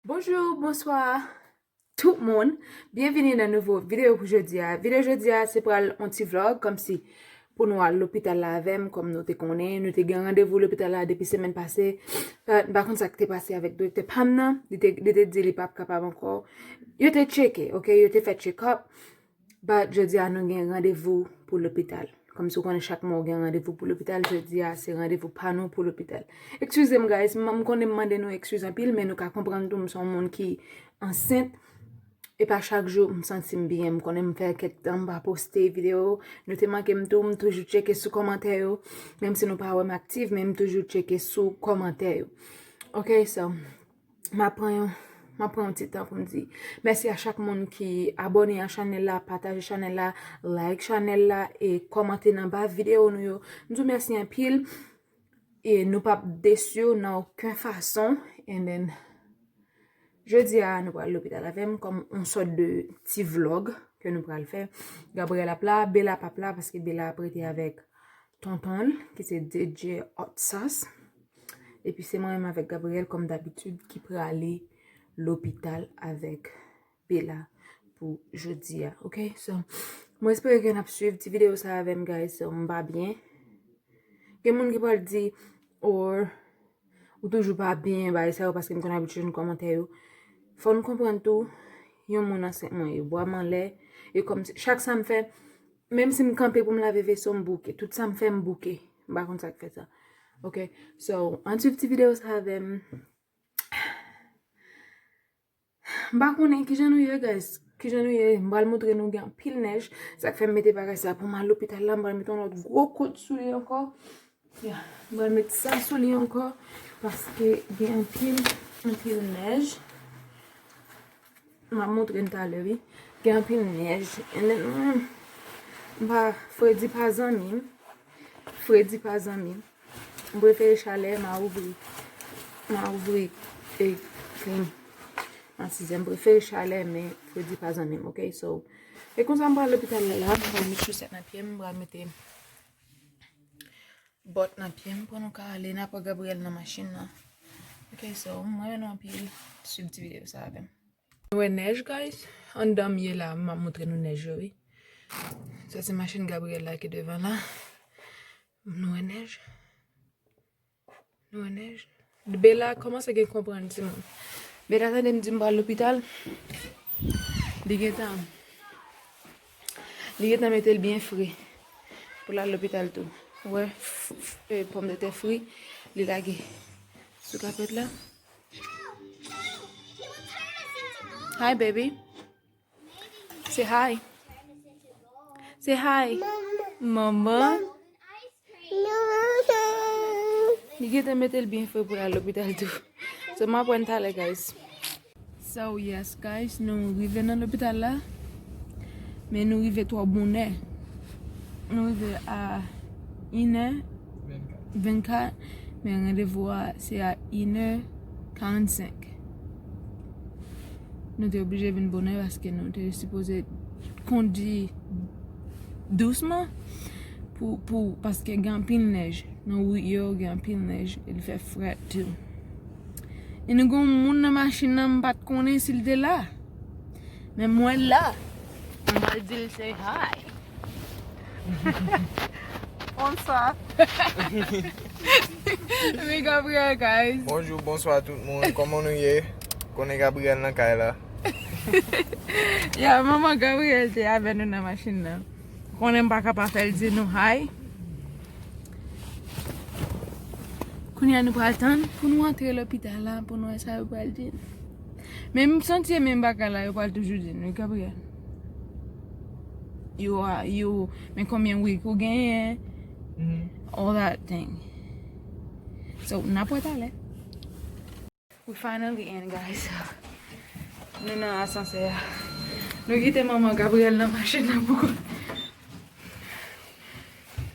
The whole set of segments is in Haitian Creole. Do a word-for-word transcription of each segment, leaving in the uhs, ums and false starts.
Bonjou, bonswa tout moun. Byenvini nan nouvo videyo pou jodi a. Videyo jodi a se pral yon ti vlog kòmsi pou nou al lopital la avè m, kòm nou te konnen. Nou te gen randevou lopital la depi semèn pase. But m pa konn sa k te pase avèk doktè pa m nan. Li te, li te di li p ap kapab ankò. Yo te tcheke, ok? Yo te fè check up. But jodi a nou gen randevou pou lopital. Kòmsi w konnen chak mwa w gen randevou pou lopital, jodi a se randevou pa nou pou lopital. Eskize m, guys, m, m konnen m mande nou eskiz anpil, men nou ka konprann tou m se yon moun ki ansent. E pa chak jou m santi m byen. M konnen m fè kèk tan m pa poste videyo. Nou te manke m tou, m toujou tcheke sou kòmantè yo. Menm si nou pa wè m aktif, men m toujou tcheke sou kòmantè yo. Ok, so, m ap pran yon, m ap pran yon ti tan pou m di mèsi a chak moun ki abòne a chanèl la, pataje chanèl la, like chanèl la e kòmante nan ba videyo nou yo. M di w mèsi anpil. E nou p ap desi w nan okenn fason. And then, jodi a, nou pral lopital avè m kòm yon sòt de ti vlog ke nou pral fè. Gabriel ap la, Bella p ap la, paske Bella ap rete avèk tonton l, ki se D J Hot Sauce. Epi se mwen menm avèk Gabriel, kòm dabitid, ki prale lopital avèk Bella pou jodi a. Ok? So, mwen espere ke n ap swiv ti videyo sa avè m, guys. So, m pa byen. Gen moun ki pral di, or, ou toujou pa byen, bagay sa yo, paske m konn abitye jwenn kòmantè yo. Fò n konprann tou, yon moun ansent mwen, yo bwa m anlè, e kòmsi, chak sa m fè, menm si m kanpe pou m lave veso, m bouke. Tout sa m fè, m bouke. M pa konn sa k fè sa. Ok? So, ann swiv ti videyo sa avè m. M pa konnen kijan nou ye, guys. Kijan nou ye? M pral montre nou gen anpil nèj. Sa k fè m mete bagay sa pou m al lopital la. M pral mete yon lòt gwo kot sou li ankò. Yeah. M pral met sa sou li ankò. Paske gen anpil, anpil nèj. M ap montre n talè, wi. Gen anpil nèj. And then, mm, m pa, fredi pa zanmi m. Fredi pa zanmi m. M prefere chalè, m a ouvri. M a ouvri, e, klim. Nan sizè, m prefere chalè, men fredi pa zanmi m, ok? So, e konsa m pral lopital la, la, m pral met chosèt nan pye m, m pral mete bòt nan pye m pou nou ka ale, n ap wè Gabriel nan machin nan. Ok, so, m renmen nou anpil, swiv ti videyo sa avè m. Nou wè nèj, guys? Anndan m ye la, m ap montre nou nèj yo, wi. Sa se machin Gabriel la ki devan la. Nou wè nèj? Nou wè nèj? Bella kòmanse gen konprann, timoun. Bella tande m di m pral lopital. Li gentan, li gentan mete l byen fre pou l al lopital tou. Ou wè, f-, f-, e, pòmdetè fri, li lage sou kapèt la. Hi, baby. Say hi. Say hi. Manman. Li gentan mete l byen fre pou l al lopital tou. So, m ap wè n talè, guys. So, yes, guys, nou rive nan lopital la. Men nou rive twò bonè. Nou rive a inè vennkat, men randevou a se a inè karannsenk. Nou te oblije vin bonè paske nou te sipoze kondi dousman pou, pou, paske gen anpil nèj. Nan wout yo, gen anpil nèj. E li fè frèt tou. E nou gen yon moun nan machin nan, m pa t konnen si l te la. Men mwen la. M pral di l say hi. Bonswa. Mi Gabriel, guys. Bonjou, bonswa tout moun. Kòman nou ye? Konnen Gabriel nan kay la. Ya, manman Gabriel te avè nou nan machin nan. Konnen m pa ka pa fè l di nou hi. Kounye a nou pral tann pou nou antre lopital la, pou nou wè sa yo pral di n. Men m santi e menm bagay la, yo pral toujou di n, wi, Gabriel. You are, you, men konbyen week ou genyen, all that thing. So, n ap wè talè. We finally in, guys. Nou nan asansè a. Nou kite manman Gabriel nan machin nan pou kò l.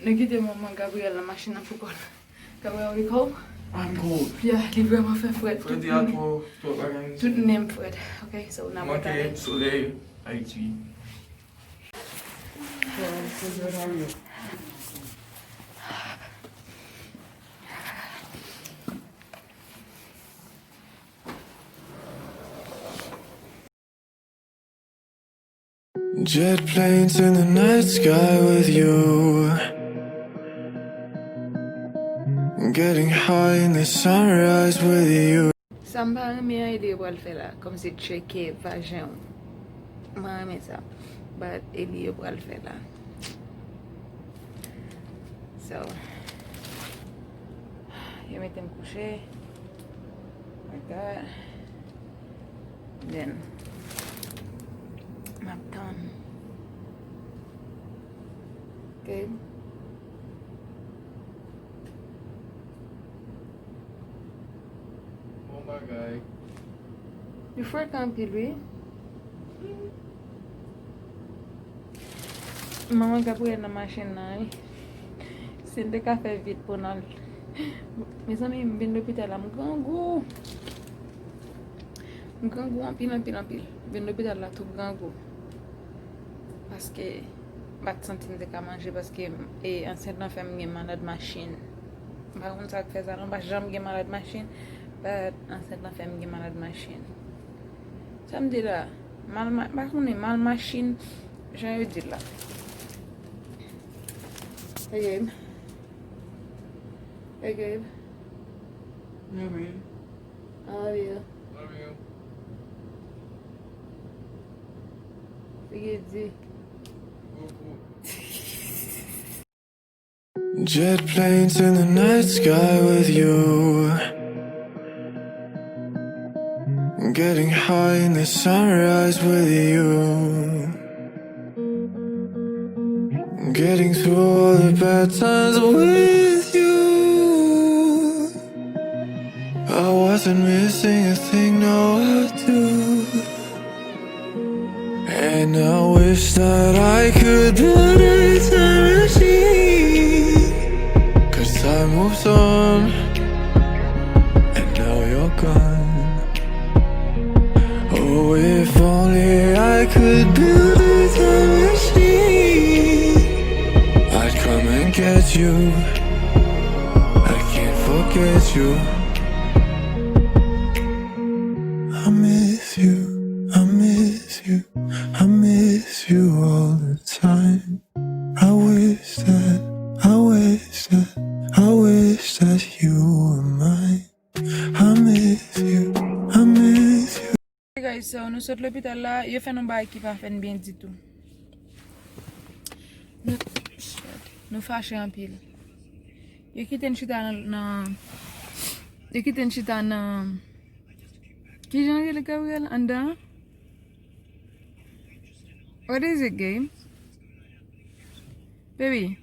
Nou kite manman Gabriel nan machin nan pou kò l. Gabriel, we cold? I'm cold. Yeah, li vrèman fè frèt. Frèt, tout a nen, twò, twò bagay. Tout nen m frèt. Ok, so n ap wè talè. Manke solèy Ayiti. Jet planes in the night sky with you. Getting high in the sunrise with you. Sa m pa renmen an, e li yo pral fè la. Kòmsi tcheke vajen w. M pa renmen sa. But e li yo pral fè la. So, yo mete m kouche. Like that. Then, m ap tann. Ok. Bon bagay. Li frekan anpil, wi. Manman Gabriel nan machin nan, wi. Si n te ka fè vit pou n al. Mezanmi, m vin lopital la, m grangou. M grangou anpil, anpil, anpil. M vin lopital la tou grangou. Paske m pa t santi m te ka manje, paske, e, ansent lan fè m gen malad machin. M pa konn sa k fè sa, non, m pa janm gen malad machin, but ansent lan fè m gen malad machin. Sa m di la, mal ma-, m pa konnen, mal machin, jan yo di l la. Hey, babe. Hey, babe. Yeah, babe. I love you. Love you. Figi di. Jet planes in the night sky with you. Getting high in the sunrise with you. Getting through all the bad times with you. I wasn't missing a thing, now I do. And I wish that I could build a time machine. 'Cause time moves on, and now you're gone. Oh, if only I could build a time machine. I'd come and get you. I can't forget you. I miss you, I miss you, I miss you all the time. I wish that, I wish that, I wish that you were mine. I miss you, I miss you. Hey guys, so nou sot lopital la, yo fè nou bagay ki pa fè n byen ditou. Nou, nou fache anpil. Yo kite n chita nan, nan, yo kite n chita nan, kijan rele Gabriel anndan? What is it, Gabe? Baby.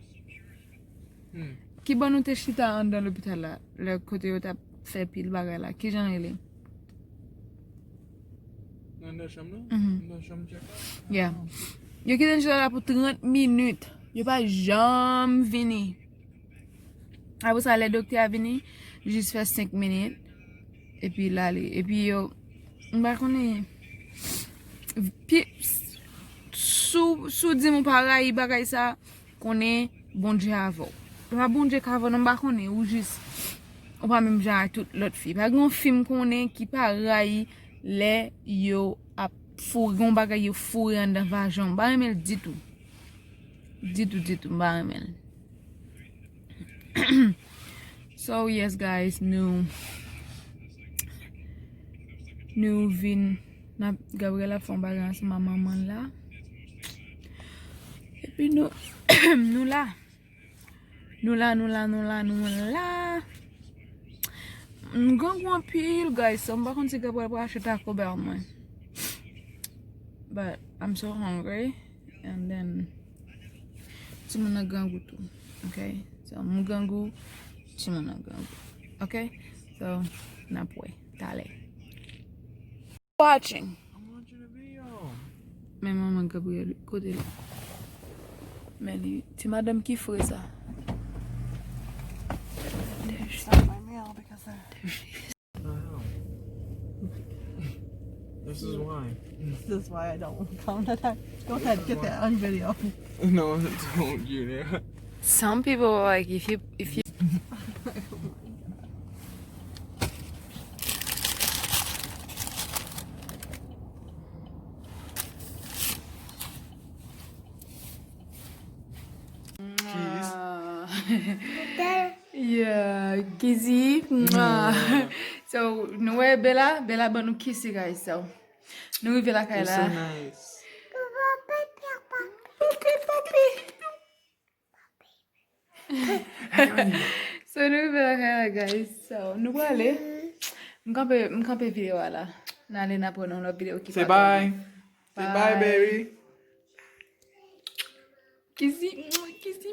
Hmm. Kibò nou te chita anndan lopital la, lè kote yo t ap fè pil bagay la? Kijan rele? Anndan chanm nan? Mhm. Anndan chanm tchèk la? Yeah. Yo kite n chita la pou trant minit. Yo pa janm vini. Apre sa, lè doktè a vini, jis fè senk minit. Epi l ale. Epi yo, m pa konnen. Pi, si w, si w di m ou pa rayi bagay sa, konnen Bondye avè w. E pa Bondye k avè w, non, m pa konnen, ou jis, ou pa menm jan ak tout lòt fi. Pa gen yon fi m konnen ki pa rayi lè yo ap foure, gen yon bagay yo foure anndan vajan w. M pa renmen l ditou. Ditou, ditou, m pa renmen l. So, yes, guys, nou, nou vin, n ap, Gabriel ap fè yon bagay ansanm ak manman l la. Epi nou, nou la. Nou la, nou la, nou la, nou la. M grangou anpil, guys, so m pa konn si Gabriel pral achte Taco Bell mwen. But I'm so hungry. And then, timoun nan grangou tou. Ok? So, m grangou, timoun nan grangou. Ok? So, n ap wè talè. Watching. I'm watching a video. Men manman Gabriel, kote li? Men li, ti madanm ki fre sa. There she, there she is. This is why. This is why I don't come to that. Go ahead, get that on video. No, don't you dare. Some people, like, if you, if you. Kizi. Mwah. So, nou wè Bella, Bella ban nou kisi, guys. So, nou rive lakay la. Papi, papi. So, nou rive lakay la, guys. So, nou prale. M kanpe, m kanpe videyo a la. N ale, n ap wè nan lòt videyo ki pa twò long. Say bye. Say bye, baby. Kisi, kisi.